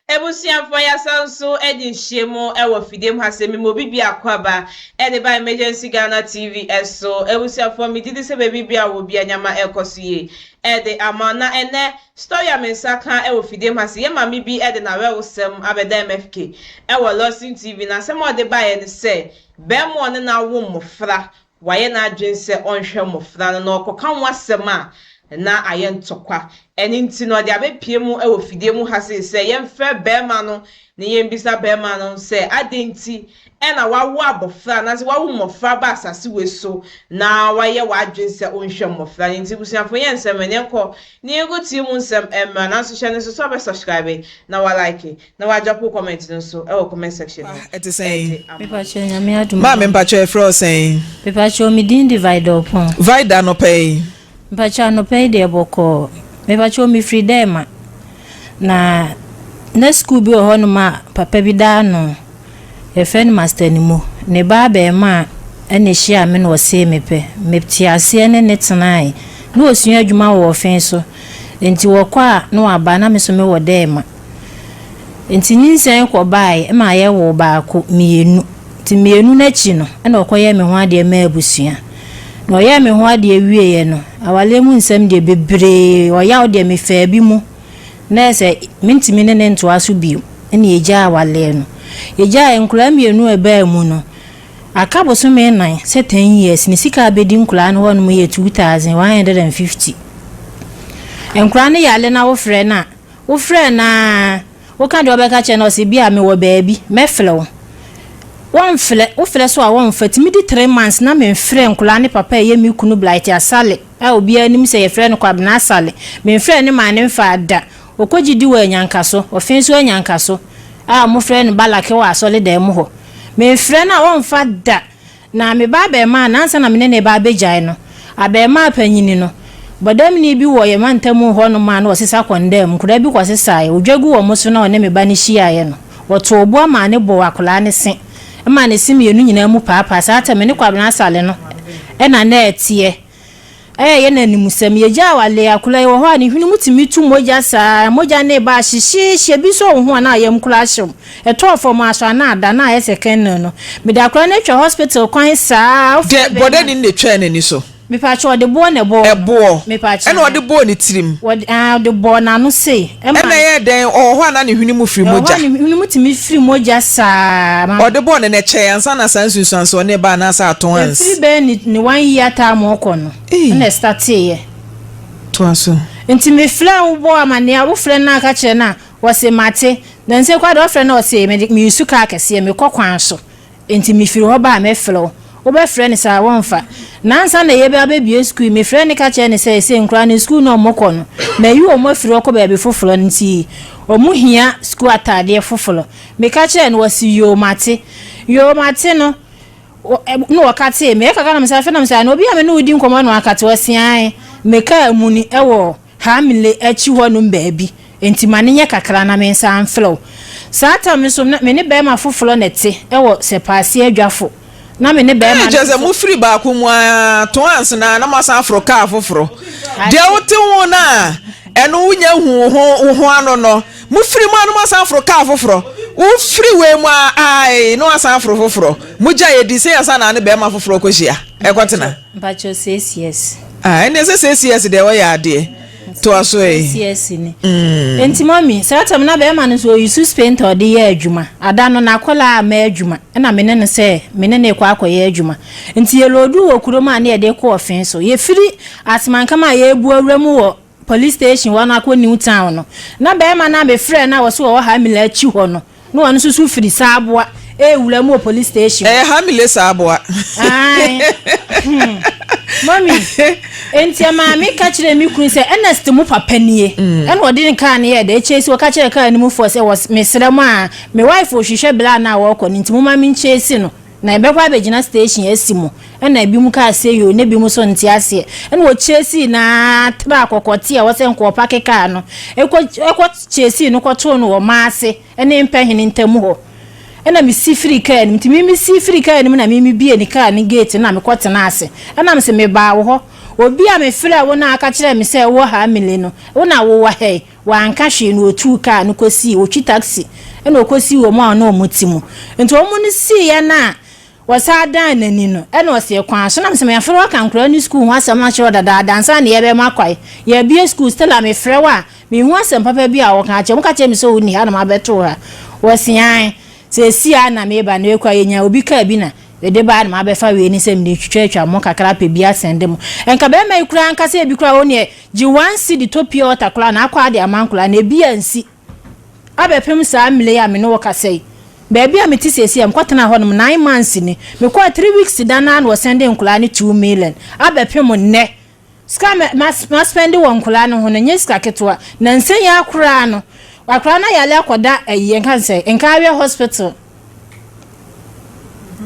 Abusuafoɔ, yɛasan nso de nhyiamu wɔ fidie mu ha sɛ mema obi biako aba de ba Emergency Ghana TV so. Abusuafoɔ, megye di sɛ baabi biara wɔ bia nyama ɛrekɔ so yie de ama. Na ɛnɛ story a me nsa ka wɔ fidie mu ha sɛ yɛ maame bi de n'awerɛhosɛm abɛda MFK wɔ Lawson TV. Na asɛm a ɔde baeɛ ne sɛ bɛrima a ɔne no awo mmɔfra, wayɛ n'adwene sɛ ɔnhwɛ mmɔfra no na ɔkɔka ho asɛm a na ayɛ ntɔkwa. Ɛno nti no ɔde abɛpue mu wɔ fidie mu ha sei sɛ yɛmfrɛ barima no na yɛmbisa barima no sɛ adɛn nti na wawo abɔfra anaasɛ wawo mmɔfra ba asase wei so na wayɛ w'adwene sɛ ɔnhwɛ mmɔfra no. Nti abusuafoɔ, yɛ nsɛm ɛne yɛnkɔ na yɛnkɔ tie mu nsɛm mmra. Nanso hyɛ no nso sɛ wobɛ subscribe na wa like na wa drop wo comment no nso wɔ comment section hɔ. Ɛte sɛn? Ɛde ama. Mepakyɛw, Nyame adom. Maame, mpakyɛw, yɛfrɛ wo sɛn? Mepakyɛw, me din de Vida Opong. Vida, anɔpa yi? Mepakyɛw, anɔpa yi deɛ bɔkɔɔ. Mepakyɛw, mefiri Dɛɛma. Na na sukuu bi wɔ hɔnom a papa bi da ano. Yɛfrɛ no Master Nimo. Ne ba abarimaa na ɛhyiaa me na ɔsee me pɛ. Mete aseɛ ne no tenae. Na ɔsua adwuma wɔ ɔfe so. Nti wɔkɔ a na waba na me nso mewɔ Dɛɛma. Nti nyinsɛn kɔbae ma yɛwoo baako, mmienu. Nti mmienu no akyi no, ɛna ɔkɔyɛɛ me ho adeɛ maa abusua. Na ɔyɛɛ me ho adeɛ wieeɛ no, awareɛ mu nsɛm deɛ bebree, ɔyaw deɛ mefaa bi mu. Na ɛyɛ sɛ mentumi ne no ntoa so bio. Ɛna yɛgyae awareɛ no. Yɛgyaeɛ, nkwadaa mmienu a ɛbaa mu no, aka bosome nnan sɛ 10 years, ne sika a abɛdi nkwadaa no hɔnom yɛ 2150. Nkwadaa no yare na wofrɛ no a, wofrɛ no a, woka deɛ wobɛka kyerɛ no, ɔse bi a mewɔ baabi, mɛfrɛ wo. Wɔmfrɛ, wofrɛ so a wɔmfa. Tumi di 3 months na memfrɛ nkwadaa ne papa a ɛyɛ me kunu Blight Asale a obiara nim sɛ yɛfrɛ no Kwabena Asale. Memfrɛ ne maa ne mfaa da. Ɔkɔgye di wɔ Anyankaso, ɔfe nso Anyankaso a wɔfrɛ no Balake wɔ asɔredan mu hɔ. Memfrɛ no a ɔmfa da. Na me ba abarimaa no, ansa na me ne no reba abɛgyae no, abarimaa panyini no, bɔdamni bi wɔ yɛn mantam hɔnom a na ɔsesa kɔndɛm, nkwadaa bi kɔsesaeɛ, ɔdwa gu wɔn so na ɔne me ba no hyiaeɛ no, ɔtoo boɔ maa no bɔɔ akwadaa no se, maa ne se mmienu nyinaa mu paapaa. Saa tam, me ne Kwabena Asare no na na ɛteɛ. Ɛyɛ yɛn animsɛm. Yɛgyaa awale akwadaa yi wɔ hɔ a, ne hwene mu tumi tu mogya saa. Mogya no reba a, hyehyeehye. Ebi nso wɔ wo ho a, na ayam koraa ahye wo. Ɛtɔɔ fam a, so a na ada, na ayɛ sɛ kɛnnel no. Mede akwadaa no atwa hospital kwan saa. Deɛ Wofrɛ bɛrima. Bɔdani no na ɛtwaa n'ani so. Mepakyɛ, ɔde boɔ na ɛbɔɔ no. Ɛboɔ. Mepakyɛ. Ɛna ɔde bɔɔ ne tirim. Wɔde, ah, ɔde bɔɔ n'ano sei. Ɛma. Ɛna ɛyɛɛ dɛn? Ɔwɔ hɔ a na ne hwene mu firi Ɛwɔ hɔ mogya. a ne hwene mu tumi firi mogya saa. Ma. Ɔde bɔɔ no no, ɛkyɛe ansa na saa nsunsuansoɔ no reba anaasɛ ato ans? Ɛfiri bɛyɛ ne, ne one year time rekɔ no, Ei. ɛna ɛstarteeɛ. Toa so. Nti mefrɛɛ wo bɔɔ amaneɛ a, wofrɛ no a ka kyerɛ no a, ɔse mate. Nansa yi koraa deɛ ɔfrɛ no a ɔse mede, meresu kaa kɛseɛ, mekɔ kwan so. Enti mefiri hɔ ba a, mɛfrɛ wo. Wobɛfrɛ no saa a, wɔmfa. Nnansa na yɛreba abɛbue sukuu yi, mefrɛɛ no ka kyerɛɛ no sɛ, seesei nkwadaa no, sukuu no a wɔkɔ no, mayi wɔn afiri hɔ kɔ baabi foforɔ nti wɔhia sukuu ataadeɛ foforɔ. Meka kyerɛɛ no, ɔse, Yoo, mate. Yoo, mate no, na ɔkatee me. Ɛkaka na mesan frɛ no, na mese, Ana obi a me ne wo di nkɔmmɔ na wakate? Ɔse, Aane. Mekaa mu ni wɔ Hamile akyi hɔnom baabi, enti ma no nyɛ kakra na mensan mfrɛ wo. Saa tam no nso, na me ne barima foforɔ na ɛte wɔ Sɛpaase Adwafo. Na me ne barima Ɛɛ, no kyerɛ sɛ nso. mofiri baako mu ara to ansa na na moasan aforo kaa foforɔ. Deɛ wote ho no a, ɛno wonya hu wo ho wo ho ano no, mofiri mu a na moasan aforo kaa foforɔ. Wofiri wei mu a, ae, na woasan aforo foforɔ. Mogyae adi sɛ ansa na ne barima foforɔ kɔhyia, ɛkɔtena. Mpakyɛw, 6 years. Ah, ɛnneɛ sɛ 6 years deɛ wɔyɛ adeɛ. Toa so ɛ. 6 years ni. Nti mummy, saa tam na bɛrima no nso ɔyi so painter ɔde yɛ adwuma. Ada no n'akwadaa amma adwuma, ɛna me ne no sɛ me ne no rekɔ akɔyɛ adwuma. Nti yɛloodu wɔ kurom a na yɛde rekɔ ɔfe so. Yɛfiri Asemankam a yɛrebu awura mu wɔ police station hɔ no akɔ New Town no, na bɛrima no a mefrɛɛ no a ɔse ɔwɔ Hamila akyi hɔ no, Na ɔno nso so firi Saaboa rewura mu wɔ police station. Ɛyɛ Hamile Saaboa. Ae. Hmm. Mami, enti ɛmaa me ka kyerɛɛ me kunu sɛ Ernest mo papa nie. Ɛna ɔde ne kaa no yɛɛ dɛ. Akyire yi ɔka kyerɛɛ kaa no mu foɔ sɛ wɔs mesrɛ mo a, me wife rehwehwɛ bra no a ɔrekɔ no nti momma me nkyesi no. Na yɛbɛkɔ abɛgyina station asi mo. Ɛna ebinom kaa sɛ yoo, na ebinom nso nte aseɛ. Ɛna ɔkyesii no ara traa kɔkɔte a ɛwɔ sɛ nka ɔpake kaa no. Ɛkɔ ɛkɔ kyesii no kɔtoo no wɔ Maase ne Mpɛhene ntam hɔ. Ɛna mesi firii kaa no mu. Nti me mesi firii kaa no mu na me mebie ne kaa no gate no na mekɔtenaa ase. Ɛna mese mebaa wo hɔ. Obi a mefrɛɛ wo no a aka kyerɛɛ me sɛ wowɔ ha Amile no, wo na wowɔ ha yi. Wanka hwee na ɔtuu kaa no kɔsii, ɔtwi taxi ɛna ɔkɔsii wɔn a ɔne wɔn te mu. Nti wɔn no siiɛ no a ɔsan dan n'ani no ɛna ɔsee kwan so na mesɛ mafrɛ wo aka nkwadaa no sukuu ho asɛm akyerɛ wo dadaada ansa na yɛbɛma kwan. Yɛabue sukuu still a mefrɛ wo a menhu asɛm papa bi a wɔka akyerɛ wo. Woka kyerɛ me sɛ wonni ha na mabɛto wo ha. Wɔse aane. Seesei ara na mereba na ekura yɛnya obi kaa bi na mede baa na mabɛfa wei ne sɛ mede twitwatwa mo kakra apɛ bi asɛnde mo. Nka bɛrima yi koraa nka sɛ ebi koraa oneɛ gye one cedi tɔ pure water koraa na akɔ ade ama nkoraa na ebi ansi abɛpem saa mmere yi a me ne wo kasa yi. Baabi a mete seesei a mekɔtenaa hɔ nom 9 months ni. Mekɔɔ 3 weeks da no ara na wɔsɛnde nkoraa no 2 million abɛpem nnɛ. Sika a ma ma spend wɔ nkwadaa no ho no nyɛ sika ketewa. Nansa yi ara koraa no, akwadaa no ayare akɔda ayi yɛnka no sɛ Nkaaweɛ hospital.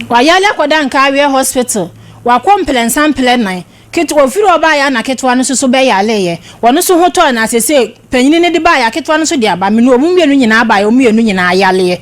Wayare akɔda Nkaaweɛ hospital. Wakɔ mprɛnsa mprɛnan. Ketewa ofiri hɔ baeɛ a na ketewa no nso so bɛyareeɛ. Ɔno nso ho tɔɔ no a seesei panin no de baeɛ a ketewa no nso de aba. Me ne wɔn mmienu nyinaa baeɛ wɔn mmienu nyinaa yareɛ.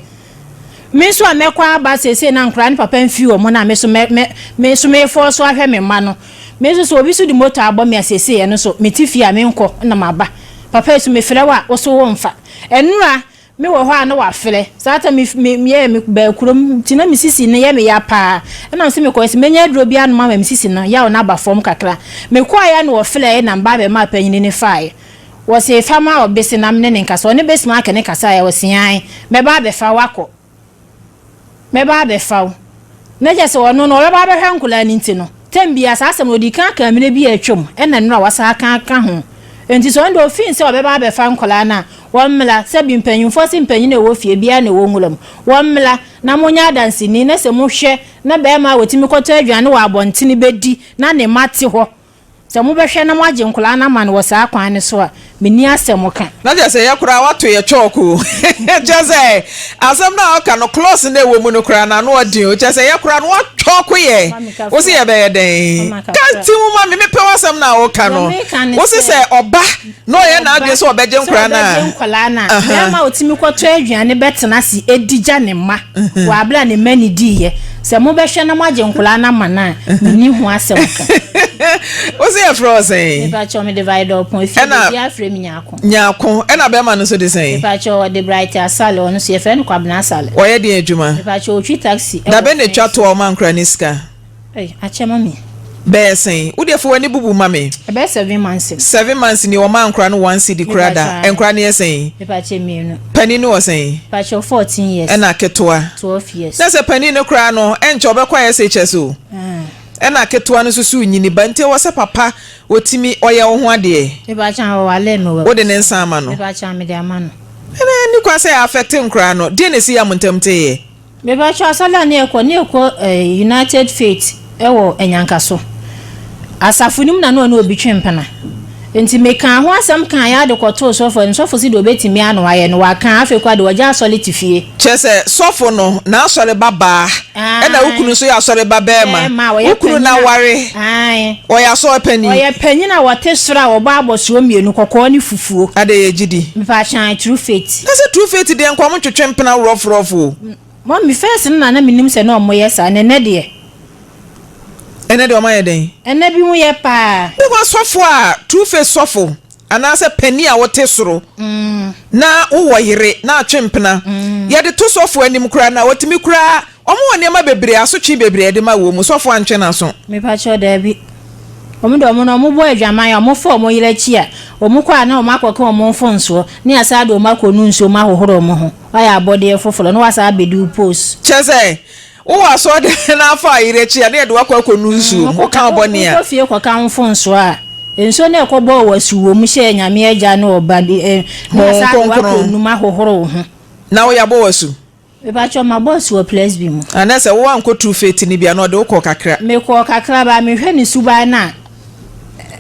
Me nso a mɛkɔ aba seesei na nkwadaa no papa mfi wɔn na me nso mɛ mɛ me nso mefɔɔ so ahwɛ me mma no. Me nso so obi nso de moto abɔ me a seesei ɛno nso mete fie a menkɔ na maba. Papa yi so mefrɛ wo a wo so womfa. Ɛnora me wɔ hɔ a na wafrɛ. Saa ta me me meyɛ me baa kurom nti na me sisi no yɛ me ya paa. Ɛna nso mekɔɛ sɛ menya aduro bi anom ama me sisi no yaw no aba fam kakra. Mekɔeɛ a na wɔfrɛɛ na mba bɛmaa panyini no faeɛ. Wɔsee fa ma ɔbese na mene ne nkasa. Ɔne Bismarck ne kasaeɛ. Ɔse ae, mɛba abɛfa wo akɔ. Mɛba abɛfa wo. Na kyerɛ sɛ ɔno no ɔbɛba abɛhwɛ nkwadaa no nti no, tɛm biara saa asɛm no ɔdii kan kaa mmerɛ bi a atwam ɛna nnora wasan aka aka ho. Nti sɛ ɔno deɛ ɔfii sɛ ɔbɛba abɛfa nkwadaa no a, wɔmmra. Sɛbi mpanyinfoɔ se mpanyin a ɛwɔ fie biara na ɛwɔ nwura mu. Wɔmmra na monyɛ adanseni na sɛ mohwɛ na barima a ɔtumi kɔtɔ aduane wɔ abɔntene bɛdi na ne mma te hɔ. Sɛ mobɛhwɛ na moagye nkwadaa no ama no wɔ saa kwan no so a, menni asɛm ka. Na kyerɛ sɛ yɛ koraa woato yɛ chalk o. Kyerɛ sɛ asɛm no a woka no clause no a ɛwɔ mu no koraa no ano ɔden o. Kyerɛ sɛ yɛ koraa no woachalk yɛ. Wo se yɛbɛyɛ dɛn? Ka ti mu ma me, mepɛ w'asɛm no a woka no. Wo se sɛ ɔba na ɔyɛ n'adwene sɛ ɔbɛgye nkwadaa no a. Sɛ ɔbɛgye nkwadaa no a, bɛrima a ɔtumi kɔtɔ aduane bɛtena ase di gya ne mma wɔ abere a ne mma nnidiiɛ. Sɛ mobɛhwɛ na moagye nkwadaa no ama no a, menni ho asɛm ka. Wo se yɛfrɛ wo sɛn? Mepakyɛw, mede Vidal Pɔn. Efie de, obiara frɛ me Nyarko. Nyarko. Ɛna bɛrima no nso de sɛn? Mepakyɛw, ɔde Bright Asale, ɔno nso yɛfrɛ no Kwabena Asale. Ɔyɛ deɛn adwuma? Mepakyɛw, ɔtwi taxi wɔ Da bɛn na ɛtwa toɔ a ɔma nkwadaa no sika? Ei, akyɛ ma me. Bɛyɛ sɛn? Wo deɛ fa w'ani bubu ma me. Ɛbɛyɛ 7 months ni. 7 months ni ɔmaa nkora no 1 cedi koraa da. Nkora no yɛ sɛn? Mepakyɛ mmienu. Panin no wɔ sɛn? Mepakyɛ 14 years. Ɛna ketewa? 12 years. Na sɛ panin no koraa no, ɛnkyɛ ɔbɛkɔ SHS o. Ɛna ketewa no nso so renyini ba nti ɛwɔ sɛ papa ɔtumi ɔyɛ wo ho adeɛ. Mepakyɛ ɔwale me wɔ. Wode ne nsa ama no? Mepakyɛ mede ama no. Ɛna ɛnni kwan sɛ ɛ affect nkora no. Deɛ na ɛsi yɛ a mo ntam teeɛ? Mepakyɛw asɔre a na yɛkɔ, na yɛkɔ eh, United Faith wɔ Anyankaso. Asafo no mu na na ɔne obi twe mpena. Nti mekaa ho asɛm kaa yɛ ade kɔtoo sɔfo anim. Sɔfo se deɛ ɔbɛtumi ano ayɛ no, waka. Afei koraa deɛ wagya asɔre te fie. Kyerɛ sɛ, sɔfo no, n'asɔre ba baa, ɛna wo kunu nso yɛ asɔre ba barima. Barima a ɔyɛ Wo kunu panyin no a, aware, ae. ɔyɛ asɔre panin. Ɔyɛ panyin a ɔte soro a ɔbɔ abɔsoɔ mmienu, kɔkɔɔ ne fufuo. Adɛn, yɛ gyidi? Mepakyɛw, ae, True Faith. Na sɛ True Faith deɛ nka ɔmo ntwetwe mpena rough rough o. Mummy, first no na na menim sɛ na ɔmo yɛ saa, na ɛnɛ deɛ. Ɛnɛ deɛ ɔmo ayɛ dɛn? Ɛnɛ bi mo yɛ paa. Wokɔ sɔfo a, True Faith sɔfo anaasɛ panin a wote soro na wowɔ yere na atwe mpena, yɛde to sɔfo anim koraa na ɔtumi koraa, ɔmo wɔ nneɛma bebree, asotwe bebree a yɛde ma wɔ mu, sɔfo antwe n'aso. Mepakyɛw, daabi. Wɔn deɛ wɔn no wɔn bɔ adwaman a wɔn fa wɔn yere akyi a wɔn kɔ a na wɔn akɔka wɔn mfonsoɔ ne asan de wɔn akɔ nu nsuo mu ahohoro wɔn ho wayɛ abɔdeɛ foforɔ na wasan abɛdi wo post. Kyerɛ sɛ wowɔ asɔredan na afa yere akyi a na yɛde wo akɔ akɔnu nsuo mu woka wo bɔne a. Wokɔ fie kɔka wo mfonsoɔ a nsuo no a ɛkɔbɔɔ wɔ asuo mu hyɛɛ Nyame Agya ne Ɔba ne asan de wo akɔ nu mu ahohoro wo ho. Na wo yɛabɔ wo asu? Mepakyɛw mabɔ asu wɔ Plesby mu. Anɛ sɛ wo ankɔ true faith no bi a na ɔde wo kɔɔ kakra. Me kɔɔ kakra baa me hwɛ ne suban no a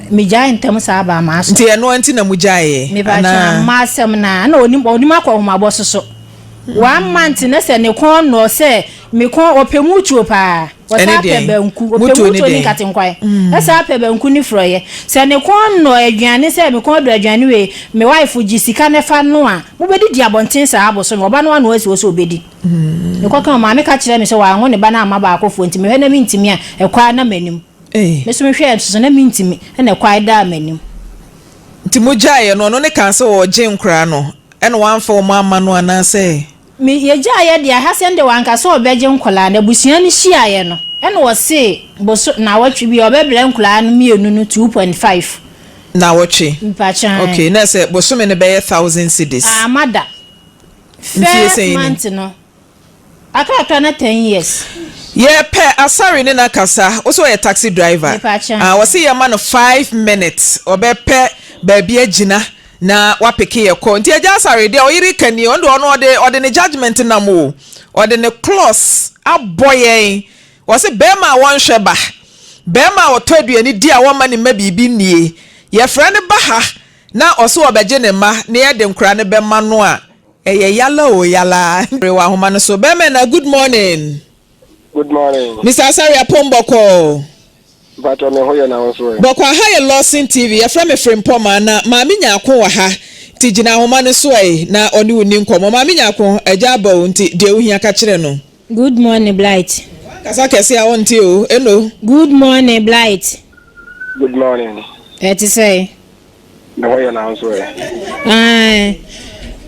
me gyae ntɛm saa baa m'asɔre. Nti ɛnoa nti na mo gyaeɛ Mepakyɛw anaa? amma asɛm no a na ɔnim ɔnim akɔnhomabɔ soso one month na sɛ ne kɔn nnɔ sɛ me kɔn ɔpɛ mutuo paa. Ɛne Ɔsan pɛ deɛn? banku. Ɔpɛ Mutuo ne mutuo ne deɛn? nkatenkwan. Ɛsan pɛ banku ne frɔeɛ. Sɛ ne kɔn nnɔ aduane sɛ me kɔn dɔ aduane wei, me wife gye sika na fa noa a, mobɛdidi abɔnten saa abosome. Ɔba no ano asi hɔ sɛ ɔbɛdi. Mekɔka o, maame ka kyerɛɛ me sɛ wanwo ne ba no amma baakofoɔ nti mehwɛ na mentumi a, ɛkɔ ara na m'anim. Ei. Me nso mehwɛɛ nso so na mentumi, ɛna ɛkɔ ara daa m'anim. Nti Nti mo gyaeɛ no ɔno ne kaa sɛ ɔregye nkoraa no ɛna wamfa wɔn amma no anaasɛ? Me, yɛgyaeɛ deɛ aha sɛ ɛnde wanka sɛ ɔbɛgye nkwadaa no, abusua no hyiaeɛ no ɛna ɔse boso, naawɔtwe bi ɔbɛbrɛ nkwadaa no mmienu no 2.5. Naawɔtwe? Mpakyɛ. Okay, na ɛsɛ bosome no bɛyɛ 1000 cedis. Ama da. Mfie First sɛn ni? Month no, akrakra na 10 years. Yɛpɛ Asare ne n'akasa. Wo sɛ ɔyɛ taxi driver. Mepakyɛ. Ah, wɔse yɛma no 5 minutes, ɔbɛpɛ baabi agyina na wapeke yɛ kɔ. Nti agya Asare deɛ, ɔyere ka nie, ɔno deɛ, ɔno ɔde ne judgement nam o, ɔde ne clause abɔ yɛn. Wɔse bɛrima a wɔnhwɛ ba, bɛrima a ɔtɔ aduane di a wɔma ne mma biribi nnie, yɛfrɛ no ba ha na ɔso ɔbɛgye ne mma na yɛde nkora no bɛma no a, ɛyɛ yala o yala. Wɔ ahoma no so, bɛrima na, good morning. Good morning. Mr Asare Apombɔkɔ. Mpakyɛ, me ho yɛ, na wo nso ɛ? Bɔkɔ. Aha yɛ Lawson TV. Yɛfrɛ me Frimpɔma na Maame Nyaako wɔ ha, nti gyina ahoma no so ɛ na ɔne wo ni nkɔmmɔ. Maame Nyaako, agya aba o, nti deɛ wohia ka kyerɛ no. Good morning, Blight. Kasa kɛse a ɔnte o, eno. Good morning, Blight. Good morning. Ɛte sɛ? Me ho yɛ, na wo nso ɛ? Ae.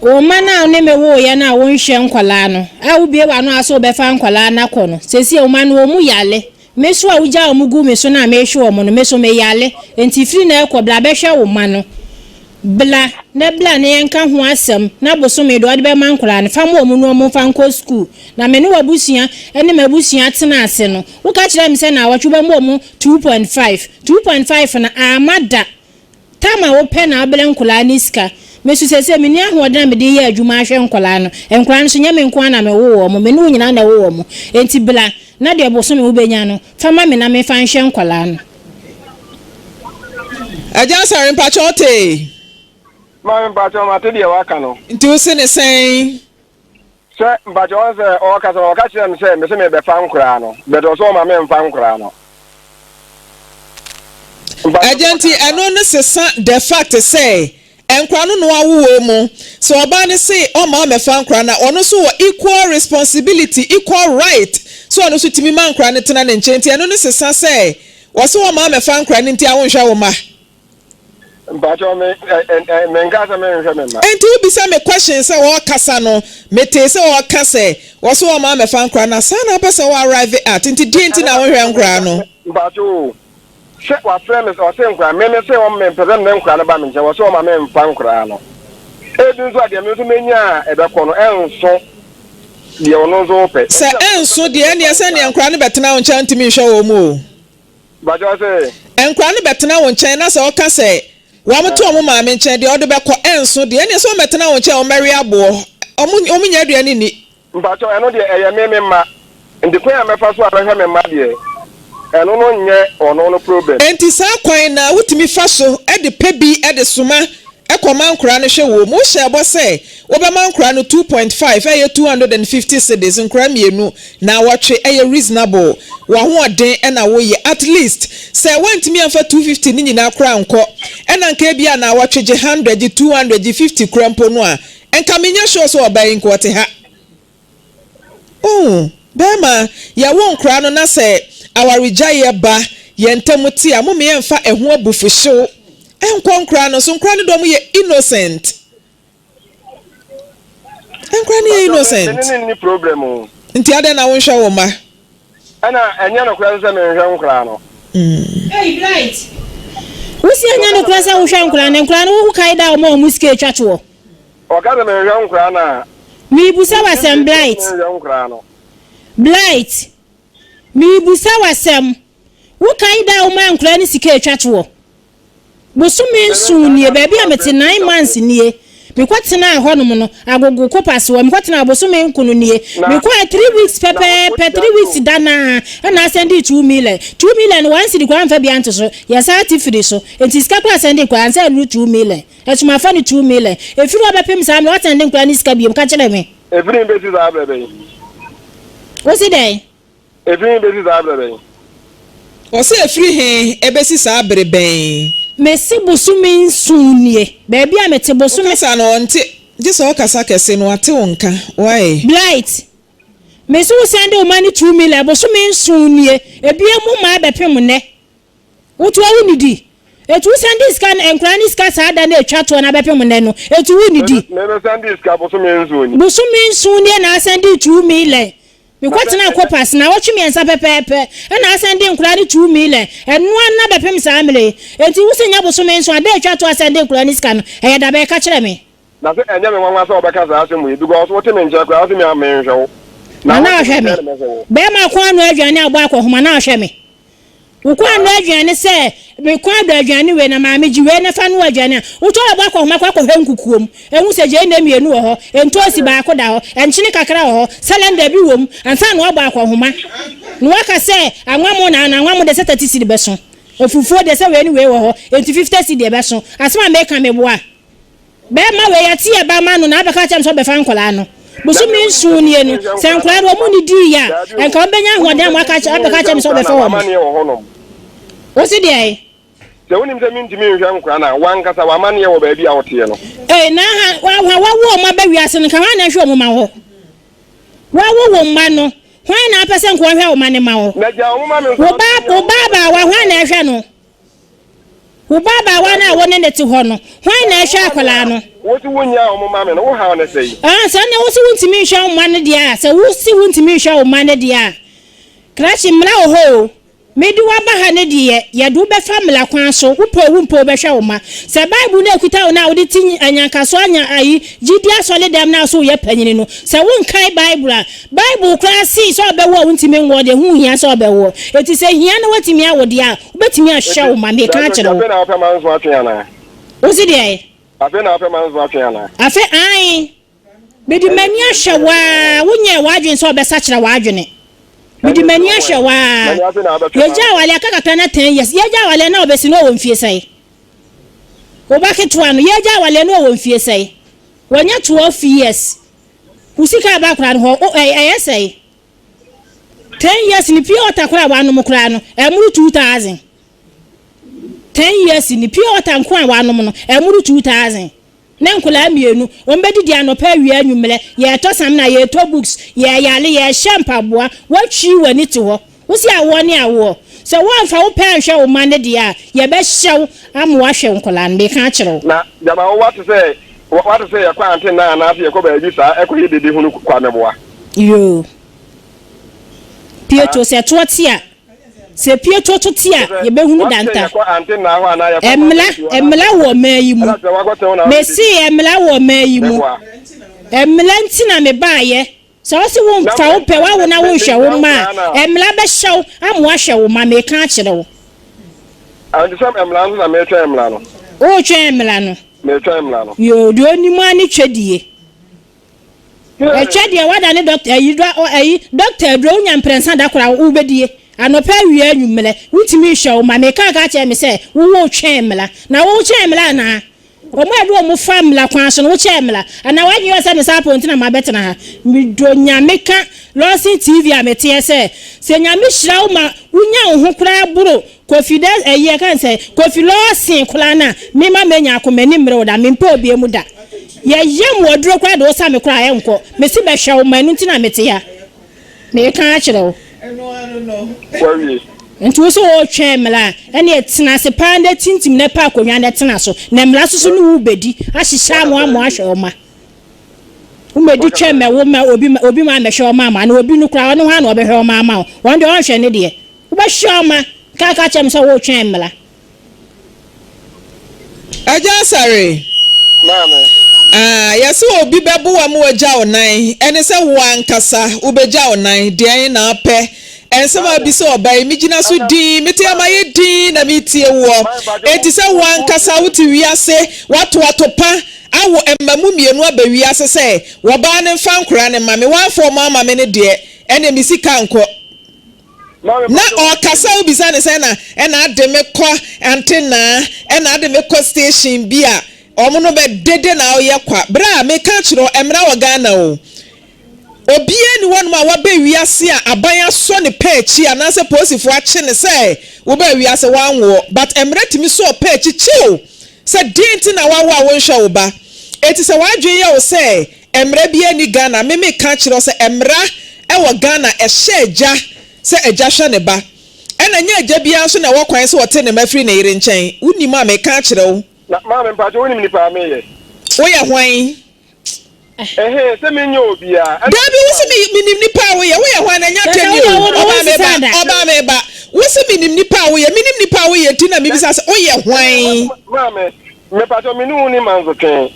Wo mma no a wo ne me woeɛ no a wonhwɛ nkɔlaa no a wobie w'ano a sɛ wobɛfa nkɔlaa no akɔ no, seesei wo mma no, wɔn mu yale. Me so a wogyaa wɔn gu me so no a mehwɛ wɔn no, me so meyale. Enti firi na ɛkɔ, bla bɛhwɛ wo mma no. Bla na bla na yɛnka ho asɛm na bosome deɛ ɔde bɛma nkɔlaa no, fa ma wɔn na wɔn mfa nkɔ sukuu. Na me ne w'abusua ne m'abusua tena ase no, woka kyerɛɛ me sɛ naawɔtwe wobɛma wɔn 2.5. 2.5 no amma da. Tam a wopɛ na wobɛlɛ nkɔlaa ne sika. Me so sɛsɛ menni ahoɔden a mede yɛ adwuma ahwɛ nkɔlaa no. Nkɔlaa no so nyɛ me nko ara na mewo wɔn mo, me ne wo nyinaa na ɛwo wɔn mo. Enti bla na deɛ bosome wobɛnya no, fa ma me na memfa nhwɛ nkɔlaa no. Agya Asare, mpakyɛ, ɔte? Maame, mpakyɛ, mate deɛ waka no. Nti wo se ne sɛn? Sɛ mpakyɛ, wɔn sɛ ɔka sɛ ɔka kyerɛ me sɛ mese mebɛfa nkoraa no, but ɔsɛ ɔma memfa nkoraa no. Agya, nti ɛno no sesa the fact sɛ nkora no no awo wɔ mu sɛ ɔbaa no se ɔma ɔmɛfa nkora na ɔno nso wɔ equal responsibility, equal right so ɔno nso tumi ma nkora no tena ne nkyɛn. Nti ɛno no sesa sɛ wɔse wɔma ɔmɛfa nkora no nti a wonhwɛ wo ma? Mpakyɛ, me ɛ ɛ menka sɛ menhwɛ me mma. Nti wobisa me question sɛ wɔrekasa no, metee sɛ wɔreka sɛ wɔse wɔma ɔmɛfa nkora no saa na wopɛ sɛ wɔ arrive at. Nti deɛ nti na wonhwɛ nkora no? Mpakyɛ o, sɛ wafrɛ me sɛ ɔse nkora, me me sɛ wɔn mempɛ sɛ mene nkora no ba me nkyɛn, wɔsɛ wɔma memfa nkora no. Ebi nso a deɛ me nso menya a ɛbɛkɔ no ɛnso deɛ ɔno nso wopɛ. Sɛ ɛnso deɛ, ɛneɛ sɛ neɛ nkora no bɛtena wo nkyɛn, ntumi nhwɛ wɔ mu o. Mpakyɛ, sɛ? Nkora no bɛtena wo nkyɛn na sɛ ɔka sɛ wɔn to wɔn maame nkyɛn, deɛ ɔde bɛkɔ ɛnso deɛ, ɛneɛ sɛ wɔn bɛtena wo nkyɛn, wɔn bɛwe aboɔ, wɔn nya aduane ni. Mpakyɛ, ɛno deɛ ɛyɛ me mma, nti kwan a mɛfa so a mɛhwɛ me mma deɛ, ɛno no nyɛ ɔno no problem. Nti saa kwan na wotumi fa so de pɛ bi de soma ɛkɔma nkora no hwɛ wɔ mu. Wohyɛ ɛbɔ sɛ wobɛma nkora no 2.5, ɛyɛ 250 cedis nkora mmienu na wɔtwe. Ɛyɛ reasonable, wahoɔden ɛna woyɛ. At least sɛ woantumi amfa 250 ne nyinaa koraa nkɔ, ɛna nka ebi a na wɔtwe gye 100, gye 200, gye 50 kora mpo no a, nka menyɛ sure sɛ ɔbaa yi nka ɔte ha. Oh, bɛrima, yɛwo nkora no na sɛ awaregyaeɛ ba yɛn ntam te a, mome yɛmfa ɛho abufuhyew ɛnkɔ nkora no so. Nkora no dɔm yɛ innocent, nkora no yɛ innocent. Me ne ne problem o. Nti adɛn na wonhwɛ wo mma? Ɛna ɛnyɛ nokorɛ sɛ menhwɛ nkoraa no. Hey, Blight. Wosi ɛnyɛ nokorɛ sɛ wohwɛ nkoraa no? Nkoraa no, wo kae da a wɔma wɔn sika atwa toɔ? Ɔka sɛ menhwɛ nkoraa no a. Miibusa w'asɛm, Blight. Menhwɛ nkoraa no. Blight, miibusa w'asɛm. Wokae da a woma nkoraa no sika atwa toɔ? Bosome 7 nie, baabi a mete 9 months nie. Mekɔtenaa hɔnom no, Agogo Kopa so hɔ, mekɔtenaa bosome 9 nie. Mekɔɛ 3 weeks pɛpɛɛpɛ, 3 weeks da naa, ɛna asɛnde 2 million. 2 million, 1 cedi koraa mfa bi anto so, yɛsan te firi so. Nti sika koraa asɛnde koraa, ansa nnuru 2 million. Ɛsomafa no 2 million. Ɛfiri hɔ bɛpem saa mmerɛ, wasɛnde nkoraa ne sika biom, ka kyerɛ me. Ɛfiri bɛsi saa berɛ bɛn? Wosi dɛn? Ɛfiri bɛsi saa berɛ bɛn? Ɔsɛ ɛfiri he ɛbɛsi saa bere bɛn? Mesi bosome 7 nie. Baabi a mete bosome. Wokasa no ɔnte, gye sɛ ɔkasa kɛse no ate wo nka. Why? Blight. Mesi wo sɛnde wo ma ne 2 million bosome 7 nie. Ebie mu maa bɛpem nnɛ. Wotoa wo nidi. Eti wo sɛndee sika no, nkwadaa no sika saa da no a ɛtwa toɔ no abɛpem nnɛ no, eti wo nnidi? Me me sɛndee sika bosome nson ni. Bosome nson nie na asɛndee 2 million. Mekɔtenaa Copas naawɔtwe mmiɛnsa pɛpɛɛpɛ ɛna asɛnde nkwadaa no 2 million. Ɛno ara na bɛpem saa mmerɛ yi. Enti wo se nyɛ bosome nson a, da a ɛtwa toɔ asɛnde nkwadaa no sika no, ɛyɛ da bɛn? Ka kyerɛ me. Na sɛ ɛnyɛ me nwanwa sɛ wobɛka saa asɛm wei because wote me nkyɛn koraa wose me a menhwɛ wo. Na Na na wote me ɔhwɛ me. nkyɛn na mɛhwɛ wo. Bɛrima kɔn ano aduane abɔ akɔhoma na ɔhwɛ me. Wo kɔn ano aduane sɛ me kɔn adɔ aduane wei na maame gye wei na fa noa aduane a, wotɔ bɛbɔ akɔhoma kɔ akɔhwɛ nkukuom ehu sɛ gyeene mmienu wɔ hɔ, ntoosi baako da hɔ, nkyene kakra wɔ hɔ, salanda bi wom ansa na wabɔ akɔhoma. Na waka sɛ anwammo na na anwammo deɛ sɛ 30 cedi bɛso, afufuo deɛ sɛ wei ne wei wɔ hɔ enti 50 cedi ɛbɛso. Asɛm a meka meboa? Bɛɛma wei yɛte yɛ ba ma no na abɛka akyerɛ me sɛ ɔbɛfa nkwadaa no. Bosome nson nie no, sɛ nkwadaa no wɔn nnidii yɛ a, nka wɔn bɛnya ahoɔden ama aka abɛka akyerɛ me sɛ ɔbɛfa wɔn. Wo se deɛn? Sɛ wonim sɛ mentumi nhwɛ nkwadaa no a, w'ankasa w'amanneɛ wɔ baabi a woteɛ no. Ei, na ha, wa, wa, wawo wɔn aba wiase no, nka hwan na ɛhwɛ wɔn ma hɔ? Wawo wo mma no, hwan na apɛ sɛ nka ɔhwɛ wo mma no ma hɔ? Na gya wɔn ma me nso Wo ba, wo ba abaawa, hwan na ɛhwɛ no? Wo ba abaawa no a wo ne no te hɔ no, hwan na ɛhwɛ akwadaa no? Wo se wonnyaa wɔn mma me no, wo haw ne sɛn? Ah, sɛ ɛnna wo se wontumi nhwɛ wo mma no deɛ a, sɛ wo se wontumi nhwɛ wo mma no deɛ a, krakye, mmara wɔ hɔ o. Mede wo aba ha no deɛ, yɛde wo bɛfa mmara kwan so, wopɛ o wompɛ o, wobɛhwɛ wo mma. Sɛ Bible no a ɛkuta wo no a wode te anyankaso anya ayi, gyidie asɔredɛm no a so woyɛ panyini no, sɛ wonkae Bible a, Bible koraa se sɛ ɔbɛwo a wontumi nwoɔ deɛ, ɛho nhia sɛ ɔbɛwoɔ. Enti sɛ ɛhia na woatumi awo deɛ a, Wobɛtumi ahwɛ wo ma meka akyerɛ wo. Afei na wopɛ manso atwe anaa? Wo se deɛ? Afei na wopɛ manso atwe anaa? Afei ae. Mede m'ani ahwɛ wo ara, wonyɛɛ w'adwene sɛ wobɛsakyera w'adwene. Mede m'ani ahwɛ wo ara. Yɛgyaa awale aka kakra na 10 years. Yɛgyaa awale na ɔbɛsi na ɔwɔ mfie sɛe? Wo ba ketewa no, yɛgyaa awale na ɔwɔ mfie sɛe? Wanya 12 years. Wo sika aba akora no hɔ, ɛyɛ sɛe? Ten years ni pure water koraa a wanom koraa no ɛmoro 2000. 10 years ni pure water nko a wanom no ɛmoro 2000. Ne nkwadaa mmienu wɔn bɛdidi anɔpa awia anwummerɛ yɛretɔ samina yɛretɔ books yɛyale yɛrehyɛ mpaboa watwi w'ani te hɔ wosi awoɔ ne awoɔ sɛ woamfa wo pɛ anhwɛ wo ma ne deɛ a yɛbɛhyɛ wo ama wahwɛ nkwadaa no meka akyerɛ wo. Na gyama wo wate sɛ wate sɛ yɛkɔ ante na anaasɛ yɛkɔ baabi saa ɛkɔ yɛ dede hunu kwa meboa. Yoo. Pieto sɛ toɔ te a, sɛ pieto to te a, yɛbɛhunu danta. Mmla, mmla wɔ ɔman yi mu. Mese mmla wɔ ɔman yi mu. Mmla nti na mebaayɛ. Sɛ wo se wo fa wo pɛ wawo na wonhwɛ wo mma a, mmla bɛhyɛ wo ama woahwɛ wo mma. Meka akyerɛ wo. Nti sɛ mmla nso na metwɛn mmla no. Wotwɛn mmla no. Metwɛn mmla no. Yoo, deɛ onim ara ne twɛdie. Ɛtwɛ deɛ wada ne dɔkta ayi dɔ ayi dɔkta aduro wonya mprɛnsa da koraa wobɛdie anɔpa awia anwummerɛ wontumi nhwɛ wo ma meka ka kyerɛ me sɛ wowɔ twɛn mmla na wo kyɛn mmla anaa wɔn a ɛde wɔn fa mmla kwan so no wokyɛn mmla anaa wadwene yɛ sɛ me saa pɔnti na mabɛtena ha medɔ nyame ka Lawson TV a meteɛ sɛ sɛ nyame hyira wo ma wonya wo ho koraa boro Kofi dɛ ɛyi yɛka no sɛ Kofi Lawson koraa no a me ma menya ako m'ani mmere wo da mempɛ obia mu da yɛ yam wɔ aduro koraa de wo sa me koraa ɛnkɔ mese bɛhwɛ wo ma ɛno nti na mete ha meka akyerɛ wo. Wawie. Nti wo sɛ wotwɛn mmara a ɛneɛ tena ase paa na tintim na pɛ akonnwa na tena so na mmara soso ne wo bɛdi ahyehyɛ amoamoa ahwɛ wo ma wo mɛdi twɛn mɛ wo ma obi obi ma mɛhwɛ wo ma ama na obi no koraa ɔno hɔ a na ɔbɛhwɛ wo ma ama wo wɔn deɛ ɔnhwɛ ne deɛ Wobɛhwɛ ɔma ka ka kyerɛ me sɛ woretwɛn mmara. Agya Asare, Maame. Ah, yɛse obi bɛbo wo ama wagya wo nan, ɛne sɛ wo ankasa wobɛgya wo nan, deɛn na wopɛ? Nsɛm a wobisa ɔbaa yi, megyina so dinn, mete ama yɛ dinn na metie woɔ. Enti sɛ wo ankasa wote wiase, woato atopa, awo mma mu mmienu aba wiase sɛ, wɔbaa no mfa nkwadaa no mma me, woamfa wɔn amma me no deɛ, ɛneɛ me sika nkɔ. Na ɔkasa wobisa no sɛ na ɛna ade me kɔ antenaa ɛna ade me kɔ station bi a ɔmo no bɛ dede na ɔyɛ kwa bere a meka kyerɛ ɛmra wɔ Ghana o obiara ni wɔnom a wabɛ wiase a aban asɔ ne pɛ akyi anaasɛ polisifoɔ akye ne sɛ wobɛ wiase wanwoɔ but ɛmra tumi sɔ pɛ akyi kyew sɛ deɛ nti na wawo a wonhwɛ wo ba eti sɛ wadwen yɛ wo sɛ Mmara biara nni Ghana, me meka kyerɛ wo sɛ mmara wɔ Ghana ɛhyɛ agya sɛ agya hwɛ ne ba. Ɛna nyɛ agya biara nso na ɛwɔ kwan sɛ ɔte ne mma firi ne yere nkyɛn. Wonim a, meka akyerɛ wo. Na maame mpakyɛ wonim nipa a meyɛ? Woyɛ hwan? Ɛhee, sɛ menyɛ obiara. Ɛna Daabi, wo se me, menim nipa a woyɛ. Woyɛ hwan? Ɛnyɛ Kyerɛ sɛ atɛnni woyɛ o. wo no, Ɔbaa meba, wonsesa da. ɔbaa meba. Wo se menim nipa a woyɛ. Menim nipa a woyɛ nti na mebisa sɛ woyɛ hwan? Maame, mepakyɛ me ne wo ni mansotwe.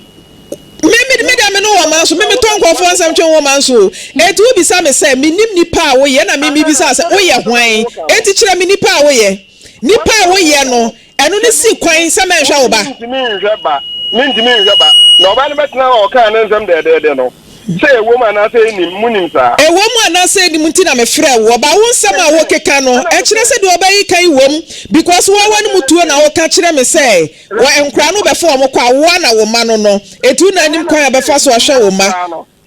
Me, me, me deɛ me ne wo wɔ manso. Me metɔ nkurɔfoɔ nsɛm twe wo manso o. Enti wobisa me sɛ menim nipa a woyɛ, ɛna me mebisa sɛ woyɛ hwan? Enti kyerɛ me nipa a woyɛ. Nipa a woyɛ no, Ɛno ne si kwan sɛ mɛnhwɛ wo ba. Mentumi nhwɛ ba, mentumi nhwɛ ba. Na ɔbaa no bɛtena hɔ a ɔkaa ne nsɛm dɛɛdɛɛdɛ no, sɛ ɛwom anaasɛ ɛnnim, monim saa. Ɛwom anaasɛ ɛnnim nti na mefrɛɛ wo. Ɔbaa, wo nsɛm a wokeka no, ɛkyerɛ sɛ deɛ ɔbaa yi ka yi wom, because wo ara w'anom tuo na woka kyerɛ me sɛ wɔ nkwadaa no wobɛfa wɔn kɔ a, wo ara na wo mma no no, enti wo na anim kwan a wobɛfa so ahwɛ wo mma.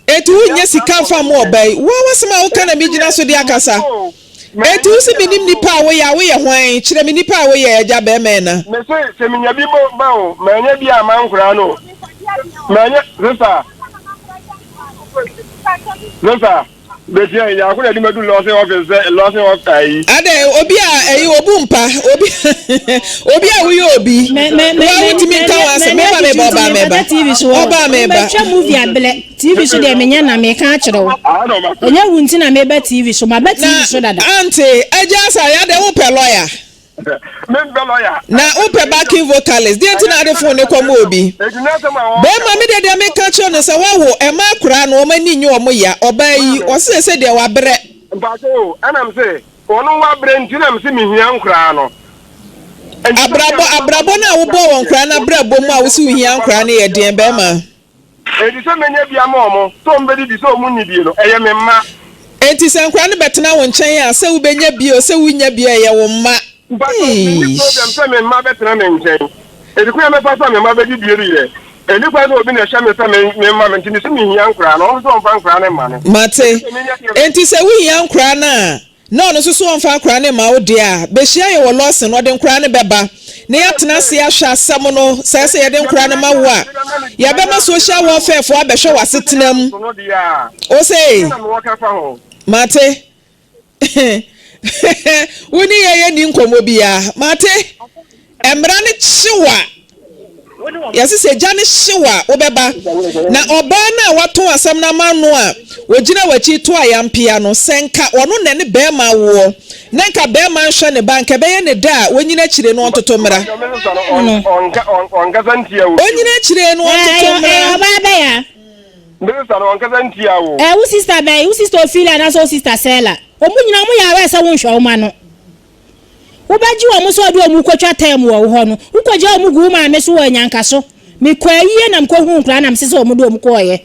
Enti wonnya sika mfa mma ɔbaa yi? Wo ara w'asɛm a woka na megyina so de akasa. Enti wo se mennim nipa a woyɛ a, woyɛ hwan? Kyerɛ me nipa a woyɛ, agya barima ɛna. Me se sɛ menya bi bɔ ba o, manya bi amma nkoraa no o, manya, sister, sister. Besia yi, nyako na ɛde madu lɔsen office sɛ lɔsen of ayi. Adɛn, obi a ɛyi obu mpa, obi obi a woyɛ obi, Me wa wotumi nka wɔn asɛm, meba meba ɔbaa meba, ɔbaa meba. Mɛtwa movie abrɛ TV so deɛ menyɛ na meka akyerɛ wo. Ɛnyɛ wo nti na meba TV so, maba TV so dada. Na ante, agya asa, yɛ adɛn wopɛ lawyer? Na wopɛ backing vocalist deɛ nti na ade phone ne kɔma obi bɛrima me deɛ deɛ meka kyerɛ no sɛ wawo ɛma akora no wɔn ani nye wɔn ya ɔbaa yi ɔse sɛ deɛ wabrɛ. Mpakyɛ o ɛna mse ɔno wabrɛ nti na mse mehia nkoraa no. Abrabɔ abrabɔ no a wobɔ wɔ nkoraa no abrabɔ mu a wose wohia nkoraa no yɛ deɛn bɛrima. Enti sɛ menya bi ama wɔn, sɛ wɔbɛdidi, sɛ wɔnni bi no, ɛyɛ me mma. Enti sɛ nkwadaa no bɛtena wo nkyɛn a, sɛ wobɛnya bi o, sɛ wonnya bi o, ɛyɛ wo mma. Mpakyɛw, menni problem Eish. sɛ me mma bɛtena me nkyɛn. Enti kwan a mɛfa so a me mma bɛdi bi no yɛ, ɛnni kwan sɛ obi na ɛhyɛ me sɛ me memma me, nti mese mehia nkwadaa no, ɔno nso ɔmfa nkwadaa no mma me. Mate. Enti sɛ menya bi a. Enti sɛ wohia nkwadaa no a, na ɔno nso so ɔmfa akwadaa no mma wo deɛ a, bɛhyia yɛn wɔ Lawson, ɔde nkwadaa no bɛba na yɛatena ase ahwɛ asɛm no. Sɛ ɛsɛ yɛde nkwadaa no ma wo a, yɛbɛma social welfare foɔ abɛhwɛ w'asetena mu. Wo se, mate. Wo ne yɛn yɛnni nkɔmmɔ biara. Mate. Mmara no kye wo a, yɛse sɛ gya no hye wo a, wobɛba. Na ɔbaa no a watɔn asɛm no ama no a ɔgyina w'akyi to ayampea no, sɛ nka ɔno na ɛne barima awoɔ, na nka barima nhwɛ ne ba a, nka ɛbɛyɛ ne dɛ a ɔnyini akyire no ɔntoto mmara. Ɔnyini akyire no ɔntoto mmara. Ɔbaa bɛn a? Wo sister bɛn? Wo sister Ophelia anaasɛ wo sister Sela? Wɔn nyinaa wɔyɛ aware sɛ wonhwɛ wo mma no. Wobɛgye wɔn sɛ wɔde wɔn rekɔtwa term wɔ wo hɔ no, wokɔgya wɔn gu wo maame so wɔ Anyanka so. Mekɔɔ ayie na mekɔhuu nkwadaa na mese sɛ wɔde wɔn kɔeɛ.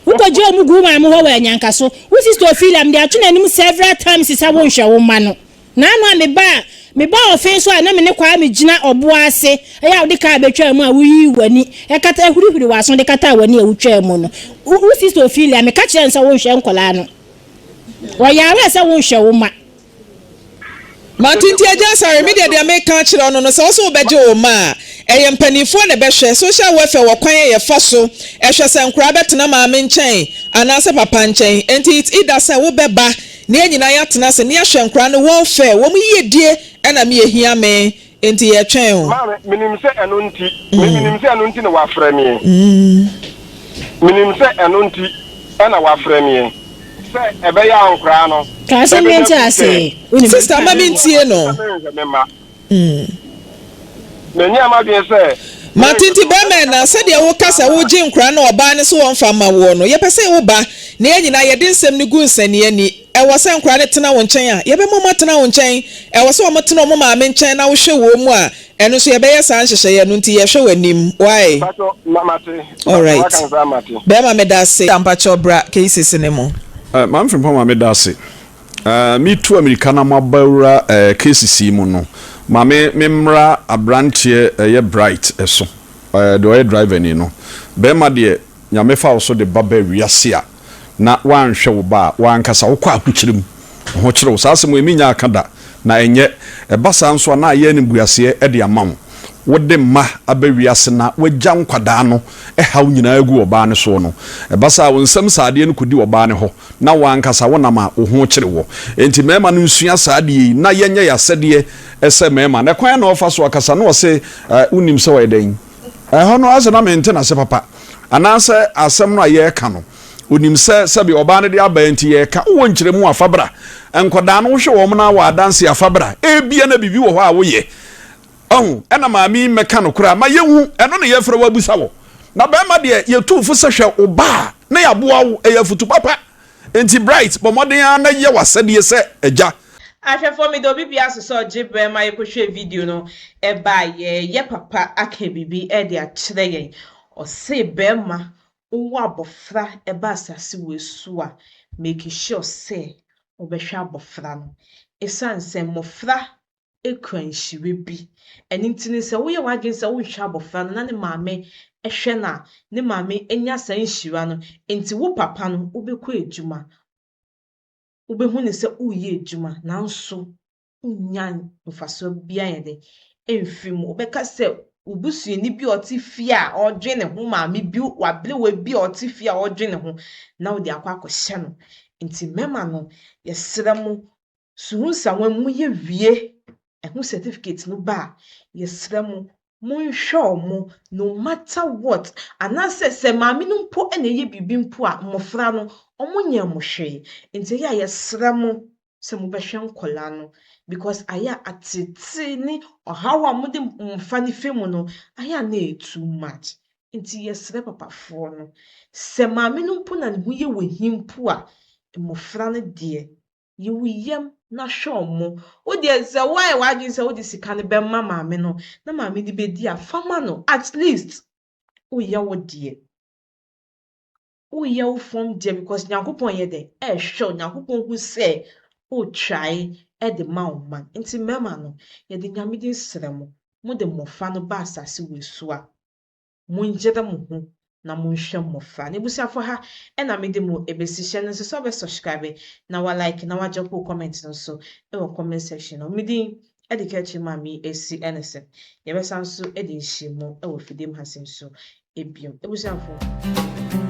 Wokɔgya wɔn gu wo maame hɔ wɔ Anyanka so. Wo sister Ophelia, mede ato n'anim several times sɛ wonhwɛ wo mma no. Naano a mebaa mebaa ɔfe so a na me ne Kwame gyina ɔboɔ ase, ɛyɛ a wode kaa bɛtwaa mu a woyii w'ani kata hurihuri w'aso de kataa w'ani a wotwaa mu no. Wo sister Ophelia, meka kyerɛɛ no sɛ wonhwɛ nkwadaa no. Wɔyare a sɛ wonhwɛ wo mma. Mate nti agya Asare me deɛ deɛ meka akyerɛ wo no no sɛ wo sɛ wobɛgye wo mma a ɛyɛ mpaninfoɔ na ɛbɛhwɛ social welfare wɔ kwan a yɛfa so ɛhwɛ sɛ nkoraa bɛtena maame nkyɛn anaasɛ papa nkyɛn nti it's either sɛ wobɛba na yɛn nyinaa yɛatena ase na yɛahwɛ nkoraa no welfare wɔn yiedie ɛna me ɛhia me Enti yɛtwɛn o. Maame, menim sɛ ɛno nti, me menim sɛ ɛno nti na wafrɛ meɛ. Menim sɛ ɛno nti na wafrɛ meɛ. Sɛ ɛbɛyɛ a nkoraa no Ka asɛm bɛbɛnya mente good ase. care. Wonim. Sister ma me ntie no. Sɛ menhwɛ me mma. Menyɛɛ m'adwene sɛ Mate nti bɛrima ɛna sɛdeɛ wo ka sɛ wo gye nkoraa no ɔbaa no so wɔnfa mma woɔ no yɛpɛ sɛ wo ba na yɛn nyinaa yɛde nsɛm no gu nsania ani. Ɛwɔ sɛ nkwadaa no tena wo nkyɛn a, yɛbɛma wɔatena wo nkyɛn. Ɛwɔ sɛ wɔtena wɔn maame nkyɛn na wohwɛ wɔn mu a, ɛno nso yɛbɛyɛ saa nhyehyɛeɛ no nti yɛhwɛ w'anim. Wai? Mpakyɛw, ma mate. Mpakyɛw, Alright. waka no saa mate. Bɛɛma medase. Mpakyɛw bra cases no mu. Eh, Maame Frimpong ma meda ase. Eh, metu amirika na moaba wura eh, cases yi mu no, ma me memmra abranteɛ ɛyɛ Bright so, eh, deɛ ɔyɛ driver ni no. Bɛɛma deɛ, Nyame fa wo so de ba ba wiase a, na woanhwɛ wo ba a, w'ankasa wokɔ ahokyere mu. Wo ho kyere wo. Saa asɛm wei mennya aka da, na ɛnyɛ. Ɛba saa nso a, na ayɛ animguaseɛ de ama wo. wode mma aba wiase na woagya nkwadaa no haw nyinaa agu ɔbaa no soɔ no, ɛba saa a, wo nsam saa adeɛ no kɔdi ɔbaa no hɔ na wo ankasa wonam a wo ho kyere woɔ. Enti mmarima no nsua saa adeɛ yi na yɛnyɛ yɛn asɛdeɛ sɛ mmarima. Na ɛkwan a na ɔfa so akasa na ɔse, Wonim sɛ ɔyɛ dɛn? Ɛhɔ no asɛ na mente no ase papa. Anaasɛ asɛm no a yɛreka no, onim sɛ sɛbe ɔbaa no de aba nti yɛreka. Wowɔ nkyerɛmu a, fa bra. Nkwadaa no, wohwɛ wɔn na wɔ adanse a, fa bra. Ebia na biribi wɔ hɔ a woyɛ. Ɔho, ɛna maame yi mmɛka nokorɛ a, ma yɛnhu. Ɛno na yɛfrɛ wo abisa wɔ. Na bɛrima deɛ, yɛtu wo fo sɛ hwɛ wo ba a, na yɛaboa wo. Ɛyɛ afutu papa. Enti Bright, bɔ mmɔden ara na yɛ w'asɛdeɛ sɛ agya. Ahwɛfoɔ meda obi biara ase sɛ ɔgye berɛ ma yɛkɔhwɛɛ video no baeɛ. Yɛ papa aka biribi de akyerɛ yɛn. Ɔse bɛrima wowɔ abɔfra ba asase wei so a, make sure sɛ wobɛhwɛ abɔfra no. Ɛsiane sɛ mmɔfra kura nhyira bi. Ɛno nti no, sɛ woyɛ w'adwene sɛ wonhwɛ abɔfra no na ne maame hwɛ no a, ne maame nya saa nhyira no. Nti wo papa no, wobɛkɔ adwuma, wobɛhu no sɛ woreyɛ adwuma nanso wonnya mfasoɔ biara nyɛ dɛn mfiri mu. Wobɛka sɛ wo busuani bi a ɔte fie a ɔredwene ne ho, maame bi, w'aberewa bi a ɔte fie a ɔredwene ne ho na wode akɔ akɔhyɛ no. Nti mmarima no, yɛsrɛ mo, Suhunsa wɔn mu yɛ wie ɛho certificate no ba a, yɛsrɛ mo monhwɛ ɔmo no matter what anaasɛ sɛ maame no mpo na ɛyɛ biribi mpo a mmɔfra no ɔmo nyɛɛ mo hwee nti ɛyɛ a yɛsrɛ mo sɛ mobɛhwɛ nkwadaa no because ayɛ a ateetee ne ɔhaw a mode mmɔfra no fa mu no ayɛ a na ɛyɛ too much nti yɛsrɛ papafoɔ no sɛ maame no mpo na ne ho yɛ wɔ hi mpo a mmɔfra no deɛ Yi wo yam na hwɛ ɔmo. Wo deɛ sɛ woayɛ w'adwene sɛ wode sika no bɛma maame no na maame no bɛdi a, fa ma no. At least woyɛ wo deɛ. Woyɛ wo fam deɛ because Nyankopɔn yɛ dɛn? Ɛrehwɛ wo. Nyankopɔn hu sɛ wotrae de ma wo mma. Nti mmarima no, yɛde Nyame din srɛ mo, mode mmɔfra no ba asase wei so a, Mongyere mo ho na monhwɛ mmɔfra. N'abusuafo ha na mede mo besi. Hyɛ no nso sɛ wobɛ subscribe na wa like na wa drop wo comment no nso wɔ comment section no. Me din de Kɛkyere Maame Esi Ɛnɛsɛ. Yɛbɛsan nso de nhyiamu wɔ fidiem ha sei nso biom. Abusuafo.